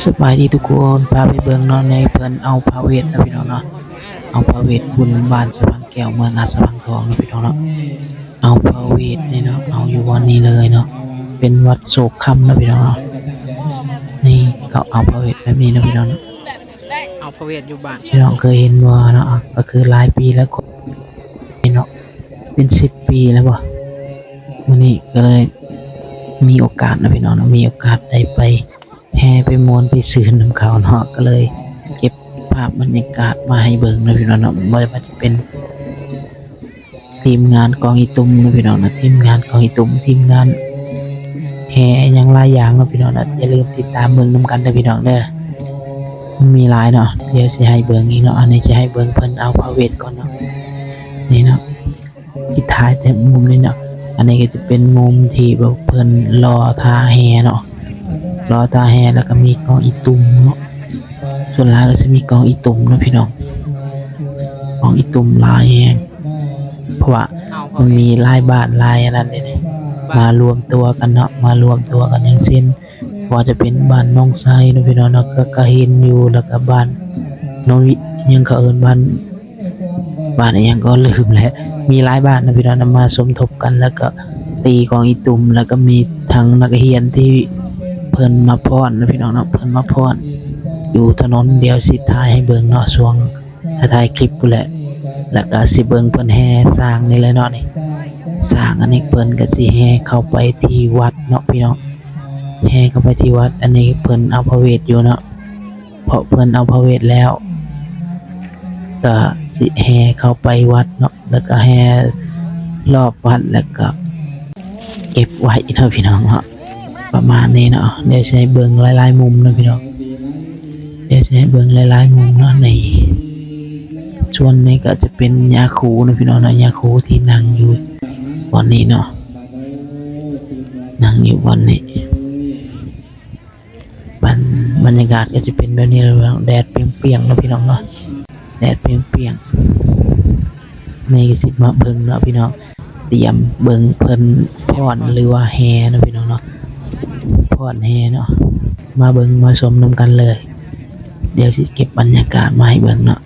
ສະບາຍດີທຸກຄົນ ພາໄປເບິ່ງເນາະ ໃນເພິ່ນເອົາພະເວດເນາະພີ່ນ້ອງເນາະ ເອົາພະເວດບຸນບ້ານສະຫວັນແກ້ວ ເມືອງອາດສະຫວັງທອງເນາະພີ່ນ້ອງເນາະ ເອົາພະເວດນີ້ເນາະ ເອົາຢູ່ບ່ອນນີ້ເລີຍເນາະ ເປັນວັດໂສກຄຳເນາະພີ່ນ້ອງເນາະ ນີ້ເຂົາເອົາພະເວດແບບນີ້ເນາະພີ່ນ້ອງເນາະ ເອົາພະເວດຢູ່ບ້ານ ພີ່ນ້ອງເຄີຍເຫັນບໍ່ເນາະ ກໍຄືຫຼາຍປີແລ້ວ ເນາະ ເປັນສິບປີແລ້ວບໍ່ ມື້ນີ້ກໍເລີຍມີໂອກາດເນາະພີ່ນ້ອງເນາະ ມີໂອກາດໄດ້ໄປແຫ່ໄປມ່ວນໄປຊື່ນນຳເຂົາເນາະ ກໍເລີຍເກັບພາບບັນຍາກາດມາໃຫ້ເບິ່ງເນາະພີ່ນ້ອງເນາະ ບໍ່ວ່າຈະເປັນທີມງານກອງອີຕຸ່ມເນາະພີ່ນ້ອງເນາະ ທີມງານກອງອີຕຸ່ມ ທີມງານແຫ່ຫຍັງຫຼາຍຢ່າງເນາະພີ່ນ້ອງເນາະ ຢ່າລືມຕິດຕາມເບິ່ງນຳກັນເດີພີ່ນ້ອງເດີ ມັນມີຫຼາຍເນາະ ດຽວຊິໃຫ້ເບິ່ງອີກເນາະ ອັນນີ້ຊິໃຫ້ເບິ່ງເພິ່ນເອົາພະເວດກ່ອນເນາະ ນີ້ເນາະ ຊິຖ່າຍແຕ່ມຸມນີ້ເນາະ ອັນນີ້ກໍຈະເປັນມຸມທີ່ແບບເພິ່ນລໍຖ້າແຫ່ເນາະ ລໍຖ້າແຫ່ ແລ້ວກໍມີກອງອີຕຸ່ມເນາະ ສ່ວນຫຼາຍກໍຊິມີກອງອີຕຸ່ມເນາະພີ່ນ້ອງ ກອງອີຕຸ່ມຫຼາຍແຮງ ເພາະວ່າມັນມີຫຼາຍບ້ານຫຼາຍອັນນັ້ນເດ້ ມາລວມຕົວກັນເນາະ ມາລວມຕົວກັນ ຢ່າງເຊັ່ນ ບໍ່ວ່າຈະເປັນບ້ານໜອງໄຊເນາະພີ່ນ້ອງເນາະ ກໍ ກໍເຫັນຢູ່ ແລ້ວກໍບ້ານໜອງວິ ຫຍັງເຂົາເອີ້ນ ບ້ານ ບ້ານອີ່ຫຍັງກໍລືມແຫຼະ ມີຫຼາຍບ້ານເນາະພີ່ນ້ອງເນາະ ມາສົມທົບກັນ ແລ້ວກໍຕີກອງອີຕຸ່ມ ແລ້ວກໍມີທັງນັກຮຽນທີ່ເພິ່ນມາຟ້ອນເນາະພີ່ນ້ອງເນາະ ເພິ່ນມາຟ້ອນຢູ່ຖະໜົນ ດຽວຊິຖ່າຍໃຫ້ເບິ່ງເນາະ ຊ່ວງ ຖ້າຖ່າຍຄລິບພຸ້ນແຫຼະ ແລ້ວກໍຊິເບິ່ງເພິ່ນແຫ່ຊ້າງນີ້ແຫຼະເນາະນີ້ ຊ້າງອັນນີ້ເພິ່ນກໍຊິແຫ່ເຂົ້າໄປທີ່ວັດເນາະພີ່ນ້ອງ ແຫ່ເຂົ້າໄປທີ່ວັດ ອັນນີ້ເພິ່ນເອົາພະເວດຢູ່ເນາະ ເພາະເພິ່ນເອົາພະເວດແລ້ວ ກໍຊິແຫ່ເຂົ້າໄປວັດເນາະ ແລ້ວກໍແຫ່ລອບວັດ ແລ້ວກໍເກັບໄວ້ເນາະພີ່ນ້ອງເນາະ ປະມານນີ້ເນາະ ດຽວຊິໃຫ້ເບິ່ງຫຼາຍໆມຸມເນາະພີ່ນ້ອງ ດຽວຊິໃຫ້ເບິ່ງຫຼາຍໆມຸມເນາະ ນີ້ ສ່ວນນີ້ກໍຈະເປັນຍາຄູເນາະພີ່ນ້ອງເນາະ ຍາຄູທີ່ນັ່ງຢູ່ບ່ອນນີ້ເນາະ ນັ່ງຢູ່ບ່ອນນີ້ ບັນ ບັນຍາກາດກໍຈະເປັນແບບນີ້ແຫຼະ ແດດປ່ຽງໆເນາະພີ່ນ້ອງເນາະ ແດດປ່ຽງໆ ນີ້ກໍຊິມາເບິ່ງເນາະພີ່ນ້ອງ ຕຽມເບິ່ງເພິ່ນຟ້ອນ ຫຼືວ່າແຫ່ເນາະພີ່ນ້ອງເນາະ ຟ້ອນແຫ່ເນາະ ມາເບິ່ງມາຊົມນຳກັນເລີຍ ດຽວຊິເກັບບັນຍາກາດມາໃຫ້ເບິ່ງເນາະ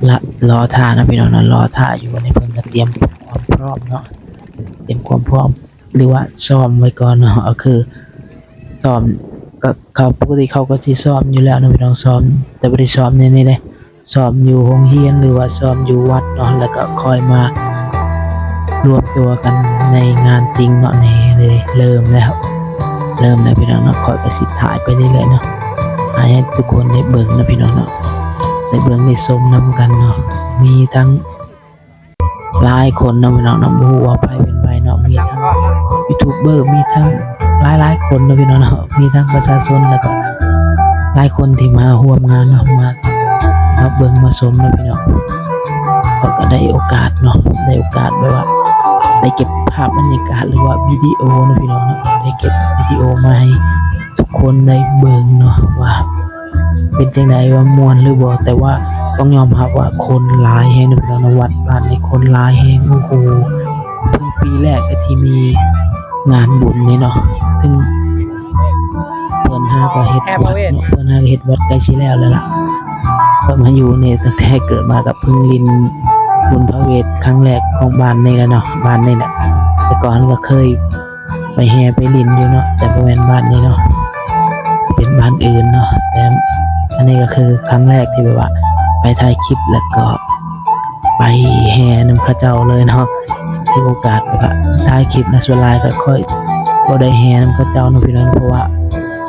ລະ ລໍຖ້າເນາະພີ່ນ້ອງເນາະ ລໍຖ້າຢູ່ ອັນນີ້ເພິ່ນກໍຕຽມຄວາມພ້ອມເນາະ ຕຽມຄວາມພ້ອມ ຫຼືວ່າຊ້ອມໄວ້ກ່ອນເນາະ ກໍຄືຊ້ອມ ກໍເຂົາ ປົກກະຕິເຂົາກໍຊິຊ້ອມຢູ່ແລ້ວເນາະພີ່ນ້ອງ ຊ້ອມ ແຕ່ບໍ່ໄດ້ຊ້ອມໃນນີ້ເດ້ ຊ້ອມຢູ່ໂຮງຮຽນ ຫຼືວ່າຊ້ອມຢູ່ວັດເນາະ ແລ້ວກໍຄ່ອຍມາລວມຕົວກັນໃນງານຈິງເນາະ ນີ້ເລີຍ ເລີ່ມແລ້ວ ເລີ່ມແລ້ວພີ່ນ້ອງເນາະ ຂ້ອຍກໍຊິຖ່າຍໄປເລື້ອຍໆເນາະ ໃຫ້ ໃຫ້ທຸກຄົນໄດ້ເບິ່ງເນາະພີ່ນ້ອງເນາະ ໄດ້ເບິ່ງໄດ້ຊົມນຳກັນເນາະ ມີທັງ ຫຼາຍຄົນເນາະພີ່ນ້ອງເນາະ ບໍ່ຮູ້ວ່າໃຜເປັນໃຜເນາະ ມີທັງຢູທູບເບີ ມີທັງຫຼາຍໆຄົນເນາະພີ່ນ້ອງເນາະ ມີທັງປະຊາຊົນ ແລ້ວກໍຫຼາຍຄົນທີ່ມາຮ່ວມງານເນາະ ມາ ມາເບິ່ງມາຊົມເນາະພີ່ນ້ອງ ເຂົາກໍໄດ້ໂອກາດເນາະ ໄດ້ໂອກາດແບບວ່າໄດ້ເກັບພາບບັນຍາກາດ ຫຼືວ່າວິດີໂອເນາະພີ່ນ້ອງເນາະ ໄດ້ເກັບວິດີໂອມາໃຫ້ທຸກຄົນໄດ້ເບິ່ງເນາະວ່າ ເປັນຈັ່ງໃດ ວ່າມ່ວນຫຼືບໍ່ ແຕ່ວ່າຕ້ອງຍອມຮັບວ່າຄົນຫຼາຍແຮງເນາະພີ່ນ້ອງເນາະ ວັດບ້ານນີ້ຄົນຫຼາຍແຮງ ໂອ້ໂຫ ເພິ່ງປີແລກທີ່ມີງານບຸນນີ້ເນາະ ເຖິງເພິ່ນຫາກໍເຮັດວັດເນາະ ເພິ່ນຫາກໍເຮັດວັດໃກ້ຊິແລ້ວແລ້ວລະ ຂ້ອຍມາຢູ່ນີ້ຕັ້ງແຕ່ເກີດມາກໍເພິ່ງຫຼິ້ນບຸນພະເວດຄັ້ງແລກຂອງບ້ານນີ້ແຫຼະເນາະ ບ້ານນີ້ແຫຼະ ແຕ່ກ່ອນກໍເຄີຍ ໄປແຫ່ໄປຫຼິ້ນຢູ່ເນາະ ແຕ່ບໍ່ແມ່ນບ້ານນີ້ເນາະ ເປັນບ້ານອື່ນເນາະ ແຕ່ອັນນີ້ກໍຄືຄັ້ງແລກທີ່ແບບວ່າໄປຖ່າຍຄລິບ ແລ້ວກໍໄປແຫ່ນຳເຂົາເຈົ້າເລີຍເນາະ ຖືໂອກາດແບບວ່າຖ່າຍຄລິບນະ ສ່ວນຫຼາຍກໍຂ້ອຍບໍ່ໄດ້ແຫ່ນຳເຂົາເຈົ້າເນາະພີ່ນ້ອງ ເພາະວ່າ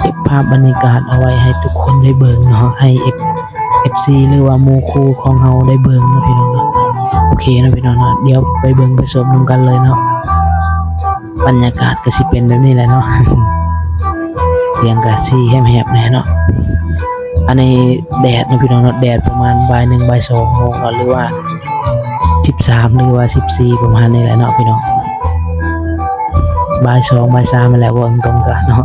ເກັບພາບບັນຍາກາດເອົາໄວ້ໃຫ້ທຸກຄົນໄດ້ເບິ່ງເນາະ ໃຫ້ເອັຟ ເອັຟຊີ ຫຼືວ່າໝູ່ຄູ່ຂອງເຮົາໄດ້ເບິ່ງເນາະພີ່ນ້ອງເນາະ ໂອເຄເນາະພີ່ນ້ອງເນາະ ດຽວໄປເບິ່ງໄປຊົມນຳກັນເລີຍເນາະ. ບັນຍາກາດກໍຊິເປັນແບບນີ້ແຫຼະເນາະ ສຽງກໍຊິແຫບໆແດ່ເນາະ ອັນນີ້ແດດເນາະພີ່ນ້ອງເນາະ ແດດປະມານບ່າຍໜຶ່ງ ບ່າຍສອງໂມງເນາະ ຫຼືວ່າສິບສາມ ຫຼືວ່າສິບສີ່ ປະມານນີ້ແຫຼະເນາະພີ່ນ້ອງ ບ່າຍສອງ ບ່າຍສາມຫັ້ນແຫຼະ ເວົ້າຕົງໆຊະເນາະ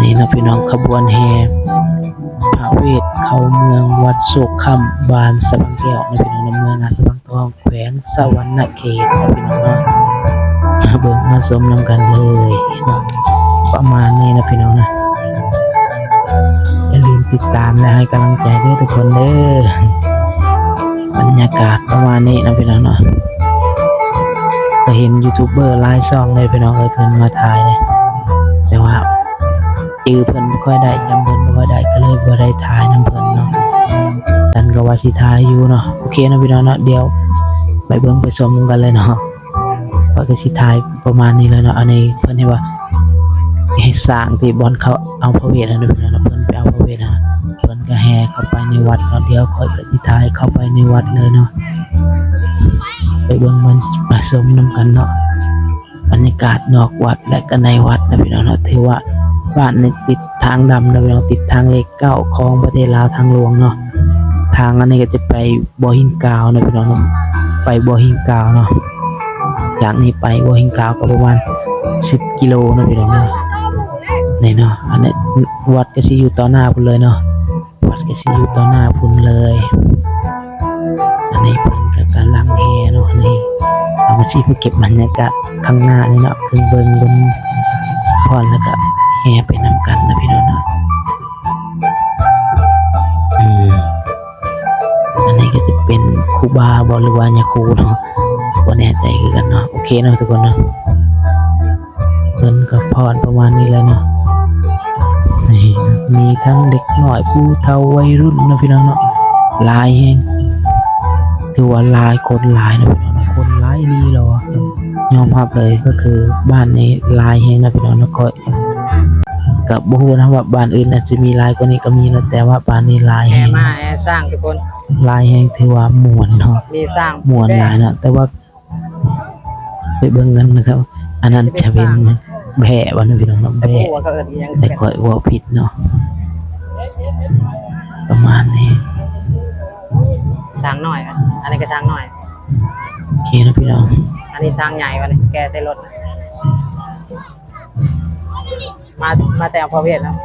ນີ້ເນາະພີ່ນ້ອງ ຂະບວນແຫ່ພະເວດເຂົ້າເມືອງວັດໂສກຄຳ ບ້ານສະຫວັນແກ້ວເນາະພີ່ນ້ອງ ເມືອງອາດສະຫວັງທອງ ແຂວງສະຫວັນນະເຂດເນາະພີ່ນ້ອງເນາະ ມາເບິ່ງມາຊົມນຳກັນເລີຍເນາະ ປະມານນີ້ເນາະພີ່ນ້ອງເນາະ ຕິດຕາມ ແລະ ໃຫ້ກຳລັງໃຈເດີທຸກຄົນເດີ. ບັນຍາກາດປະມານນີ້ເນາະພີ່ນ້ອງເນາະ. ກໍເຫັນຢູທູບເບີຫຼາຍຊ່ອງເລີຍພີ່ນ້ອງເອີຍ ເພິ່ນມາຖ່າຍເດ້ ແຕ່ວ່າຈື່ເພິ່ນບໍ່ຄ່ອຍໄດ້ ຈຳເພິ່ນບໍ່ຄ່ອຍໄດ້ ກໍເລີຍບໍ່ໄດ້ຖ່າຍນຳເພິ່ນເນາະ. ກັນກໍວ່າຊິຖ່າຍຢູ່ເນາະ. ໂອເຄເນາະພີ່ນ້ອງເນາະ ດຽວໄປເບິ່ງໄປຊົມນຳກັນເລີຍເນາະ. ຂ້ອຍກໍຊິຖ່າຍປະມານນີ້ແຫຼະເນາະ. ອັນນີ້ເພິ່ນເຮັດວ່າ ເຮັດສ້າງທີ່ບ່ອນເຂົາເອົາພະເວດຫັ້ນນະພີ່ນ້ອງເນາະ ເພິ່ນໄປເອົາພະເວດຫັ້ນ ເພິ່ນກໍແຫ່ເຂົ້າໄປໃນວັດເນາະ. ດຽວຂ້ອຍກໍຊິຖ່າຍເຂົ້າໄປໃນວັດເລີຍເນາະ ໄປເບິ່ງ ໄປຊົມນຳກັນເນາະ. ບັນຍາກາດນອກວັດ ແລະ ກໍໃນວັດນະພີ່ນ້ອງເນາະ. ຖືວ່າບ້ານນີ້ຕິດທາງດຳນະພີ່ນ້ອງ ຕິດທາງເລກເກົ້າຂອງປະເທດລາວທາງຫຼວງເນາະ. ທາງອັນນີ້ກໍຈະໄປບໍ່ຫີນກາວນະພີ່ນ້ອງເນາະ ໄປບໍ່ຫີນກາວເນາະ. ຈາກນີ້ໄປບໍ່ຫີນກາວກໍປະມານສິບກິໂລນະພີ່ນ້ອງເນາະ. ນີ້ເນາະ ອັນນີ້ວັດກໍຊິຢູ່ຕໍ່ໜ້າພຸ້ນເລີຍເນາະ. ວັດກໍຊິຢູ່ຕໍ່ໜ້າພຸ້ນເລີຍ. ອັນນີ້ເພິ່ນກໍກຳລັງແຫ່ເນາະ. ອັນນີ້ເຮົາກໍຊິໄປເກັບບັນຍາກາດຂ້າງໜ້ານີ້ເນາະ ຄືເບິ່ງບຸນພອນ ແລ້ວກໍແຫ່ໄປນຳກັນນະພີ່ນ້ອງເນາະ. ອືມ ອັນນີ້ກໍຈະເປັນຄູບາບໍ ຫຼືວ່າຍາຄູເນາະ ບໍ່ແນ່ໃຈຄືກັນເນາະ. ໂອເຄເນາະທຸກຄົນເນາະ. ເພິ່ນກໍຟ້ອນປະມານນີ້ແຫຼະເນາະ. ນີ້ ມີທັງເດັກນ້ອຍ ຜູ້ເຖົ້າ ໄວລຸ້ນເນາະພີ່ນ້ອງເນາະ ຫຼາຍແຮງ. ຖືວ່າຫຼາຍ ຄົນຫຼາຍເນາະພີ່ນ້ອງເນາະ ຄົນຫຼາຍອີ່ຫຼີເນາະ. ຍອມຮັບເລີຍ ກໍຄືບ້ານນີ້ຫຼາຍແຮງເນາະພີ່ນ້ອງເນາະ. ຂ້ອຍກໍບໍ່ຮູ້ນະວ່າບ້ານອື່ນອາດຈະມີຫຼາຍກວ່ານີ້ກໍມີເນາະ ແຕ່ວ່າບ້ານນີ້ຫຼາຍແຮງ ແຫ່ມ້າແຫ່ຊ້າງທຸກຄົນ ຫຼາຍແຮງ. ຖືວ່າມ່ວນເນາະ ມີຊ້າງ ມ່ວນຫຼາຍເນາະ ແຕ່ວ່າ ໄປເບິ່ງກັນນະຄັບ. ອັນນັ້ນຈະເປັນແບ້ບໍ່ເນາະພີ່ນ້ອງເນາະ ແບ້ ແຕ່ຂ້ອຍເວົ້າຜິດເນາະ ປະມານນີ້. ຊ້າງນ້ອຍ ອັນນີ້ກໍຊ້າງນ້ອຍ. ໂອເຄເນາະພີ່ນ້ອງ ອັນນີ້ຊ້າງໃຫຍ່ ອັນນີ້ແກ່ໃສ່ລົດ. ມາ ມາແຕ່ອຳເພີວຽງເນາະ.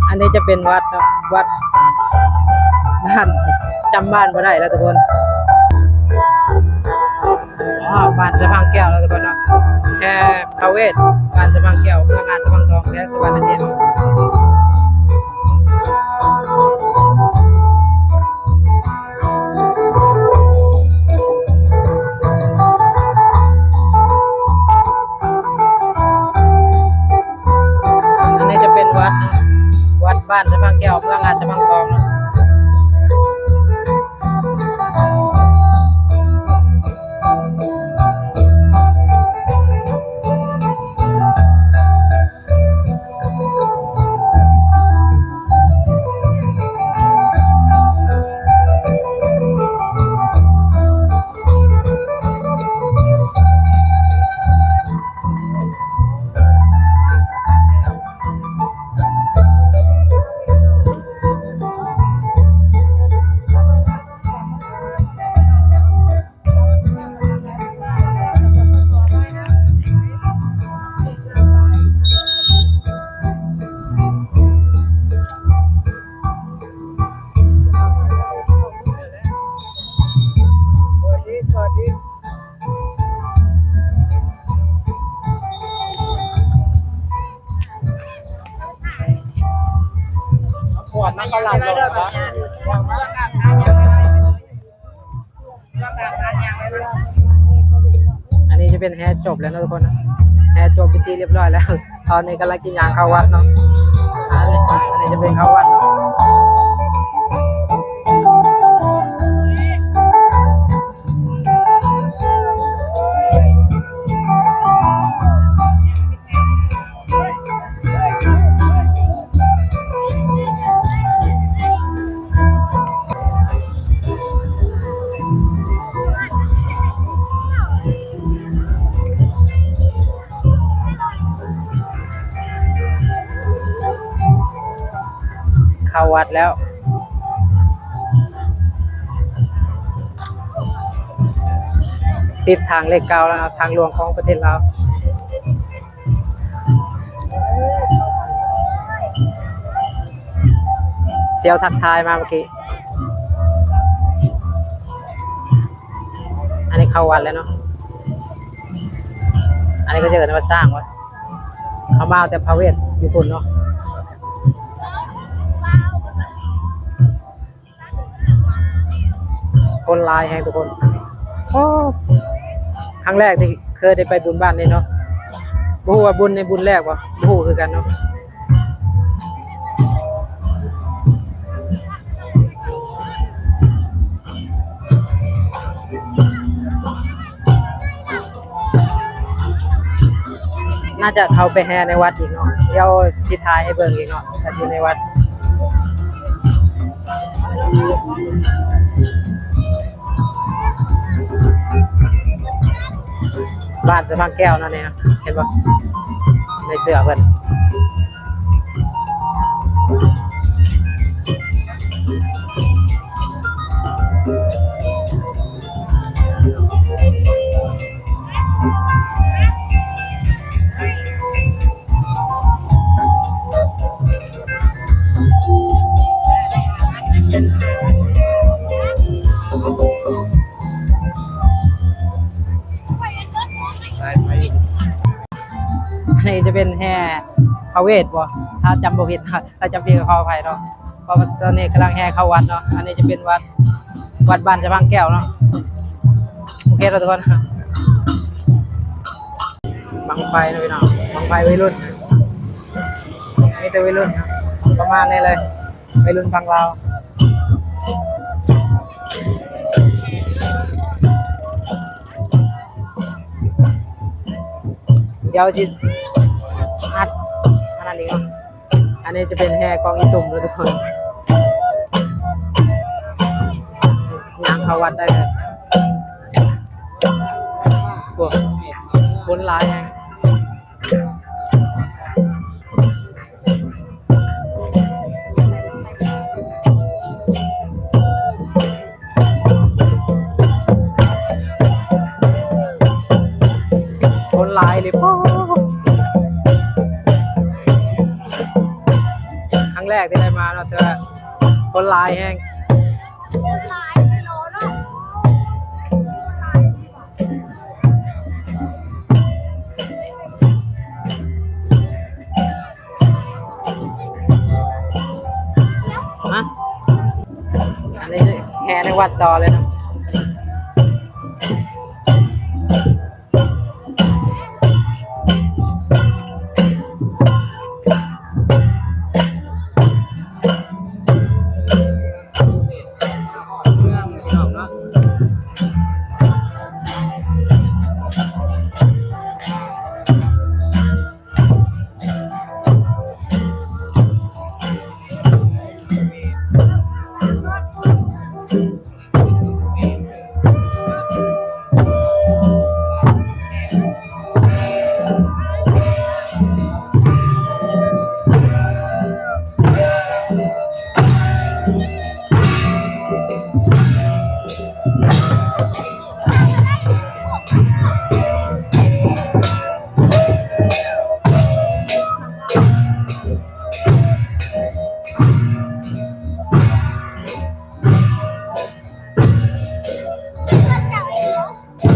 ອັນນີ້ຈະເປັນວັດເນາະ ວັດບ້ານ ຈຳບ້ານບໍ່ໄດ້ແລ້ວທຸກຄົນ. ອໍ ບ້ານສະພັງແກ້ວເນາະທຸກຄົນເນາະ ແຂກພາເວດ ບ້ານສະພັງແກ້ວ ເມືອງອາດສະພັງທອງ ແຂວງສະຫວັນນະເຂດ. ອັນນີ້ຈະເປັນວັດເນາະ ວັດບ້ານສະພັງແກ້ວ ເມືອງອາດສະພັງທອງເນາະ. ອັນນີ້ຈະເປັນວັດເນາະ ອັນນີ້ຈະເປັນແຫ່ຈົບແລ້ວເນາະທຸກຄົນເນາະ ແຫ່ຈົບເປັນທີ່ຮຽບຮ້ອຍແລ້ວ. ຕອນນີ້ກຳລັງຊິຍ່າງເຂົ້າວັດເນາະ ອັນນີ້ ອັນນີ້ຈະເປັນເຂົ້າວັດເນາະ. ເຂົ້າວັດແລ້ວ ຕິດທາງເລກເກົ້າແລ້ວເນາະ ທາງຫຼວງຂອງປະເທດລາວ. ສ່ຽວທັກທາຍມາເມື່ອກີ້. ອັນນີ້ເຂົ້າວັດແລ້ວເນາະ ອັນນີ້ເຂົາເອີ້ນວ່າສ້າງວະ ເຂົາມາເອົາແຕ່ພະເວດຢູ່ພຸ້ນເນາະ. ຄົນຫຼາຍແຮງທຸກຄົນ. ໂອ້ ຄັ້ງແລກທີ່ເຄີຍໄດ້ໄປບຸນບ້ານນີ້ເນາະ ບໍ່ຮູ້ວ່າບຸນນີ້ບຸນແລກບໍ່ ບໍ່ຮູ້ຄືກັນເນາະ. ໜ້າຈະເຂົ້າໄປແຫ່ໃນວັດອີກເນາະ ດຽວຊິຖ່າຍໃຫ້ເບິ່ງອີກເນາະ ກະຊິໃນວັດ. ບ້ານສະພານແກ້ວເນາະນີ້ເນາະ ເຫັນບໍ່ ໃນເສື້ອເພິ່ນ. ອັນນີ້ຈະເປັນແຫ່ພະເວດບໍ່ ຖ້າຈຳບໍ່ຜິດ ຖ້າຈຳຜິດກໍຂໍອະໄພເນາະ ເພາະວ່າຕອນນີ້ກຳລັງແຫ່ເຂົ້າວັດເນາະ. ອັນນີ້ຈະເປັນວັດ ວັດບ້ານສະພານແກ້ວເນາະ. ໂອເຄແລ້ວທຸກຄົນ ບັ້ງໄຟເນາະພີ່ນ້ອງ ບັ້ງໄຟໄວລຸ້ນ ມີແຕ່ໄວລຸ້ນເນາະ ປະມານນີ້ເລີຍ ໄວລຸ້ນຝັ່ງລາວ. ດຽວຊິອັດອັນນັ້ນອີກເນາະ. ອັນນີ້ຈະເປັນແຫ່ກອງອີຕຸ່ມເດີທຸກຄົນ ຍ່າງເຂົ້າວັດໄດ້ເລີຍ. ໂອ້ ຄົນຫຼາຍແຮງ. ຄົນຫຼາຍອີ່ຫຼີ ຄັ້ງແລກທີ່ໄດ້ມາເນາະ ແຕ່ວ່າຄົນຫຼາຍແຮງ. ຮະ ອັນນີ້ແຫ່ໃນວັດຕໍ່ເລີຍເນາະ.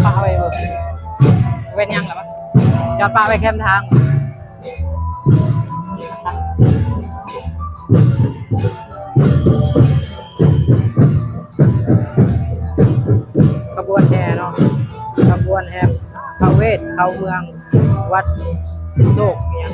ປະໄວ້ເບິ່ງ ເປັນຫຍັງລະວະ ຈອດປະໄວ້ແຄມທາງ. ຂະບວນແຫ່ເນາະ ພະເວດ ເຂົ້າເມືອງ ວັດໂຊກຫຍັງ.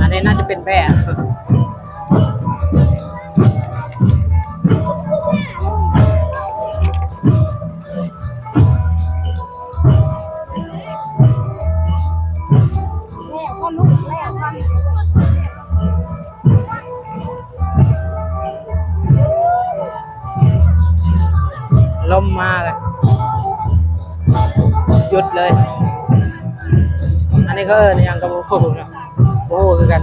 ອັນນີ້ໜ້າຈະເປັນແບ້. ລົມມາແລ້ວ ຢຸດເລີຍ. ອັນນີ້ເຂົາເອີ້ນຫຍັງກໍບໍ່ຮູ້ເນາະ ບໍ່ຮູ້ຄືກັນ.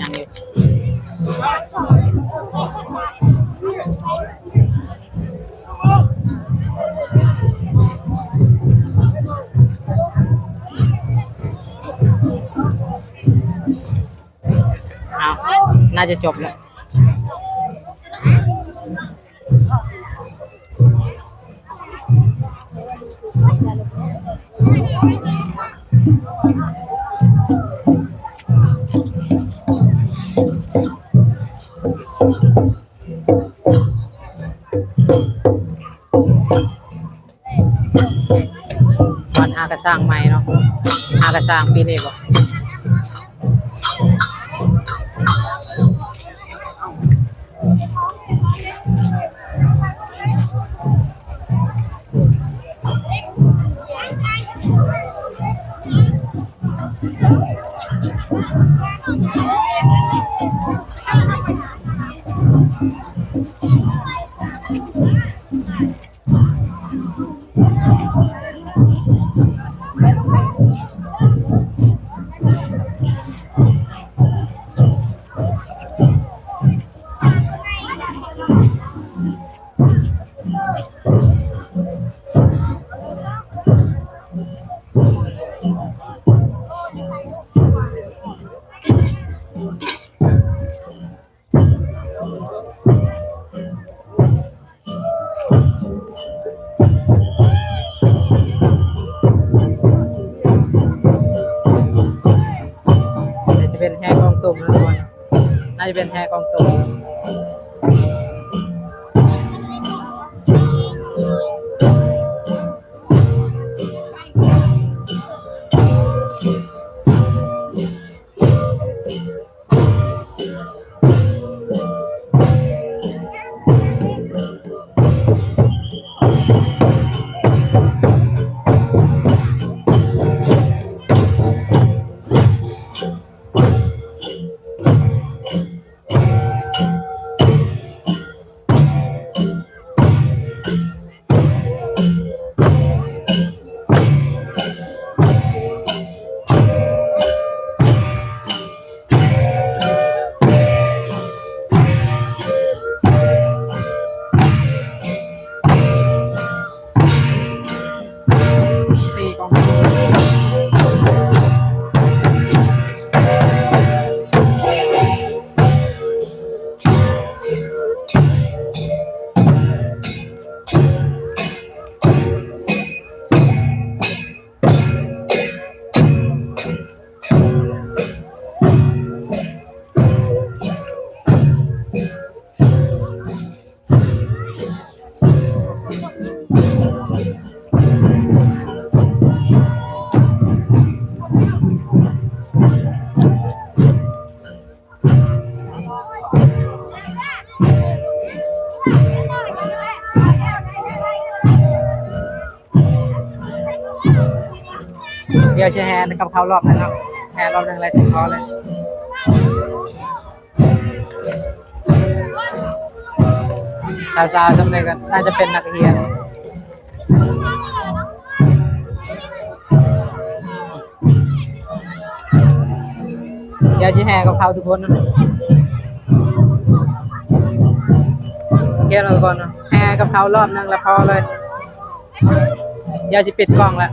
ຍັງຢູ່ ອ້າວ ໜ້າຈະຈົບແລ້ວ. ວັດຫາກະສ້າງໃໝ່ເນາະ ຫາກະສ້າງປີນີ້ບໍ? น่າຈະເປັນແຫ່ກອງໂຕມນະ ທຸກຄົນ ໜ້າຈະເປັນແຫ່ກອງໂຕມ. ນກັບເຂົາລອບໜຶ່ງເນາະ ແຫ່ລອບໜຶ່ງແລ້ວຊິພໍເລີຍ. ສາວໆ ສ່ຳໃດກໍໜ້າຈະເປັນນັກຮຽນ. ດຽວຊິແຫ່ກັບເຂົາທຸກຄົນເນາະ. ໂອເຄເນາະທຸກຄົນເນາະ ແຫ່ກັບເຂົາລອບໜຶ່ງແລ້ວພໍເລີຍ. ດຽວຊິປິດກ້ອງແລ້ວ.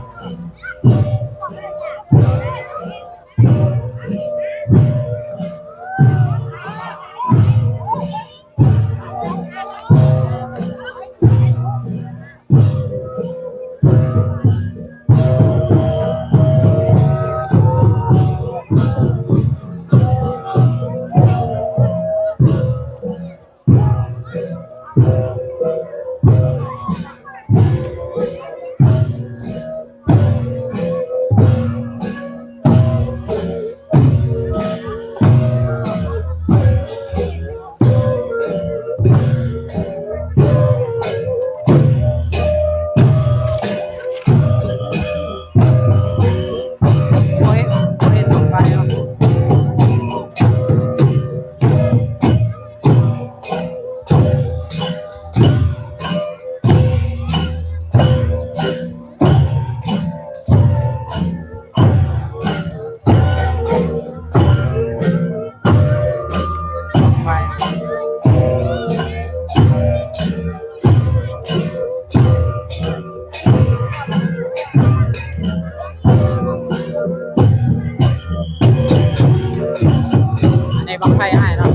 ອັນນີ້ບັ້ງໄຟອ້າຍເນາະ.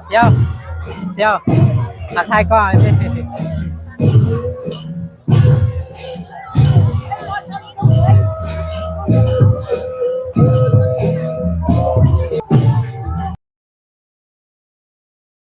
ສ່ຽວ ສ່ຽວ ທັກທາຍກ້ອງ.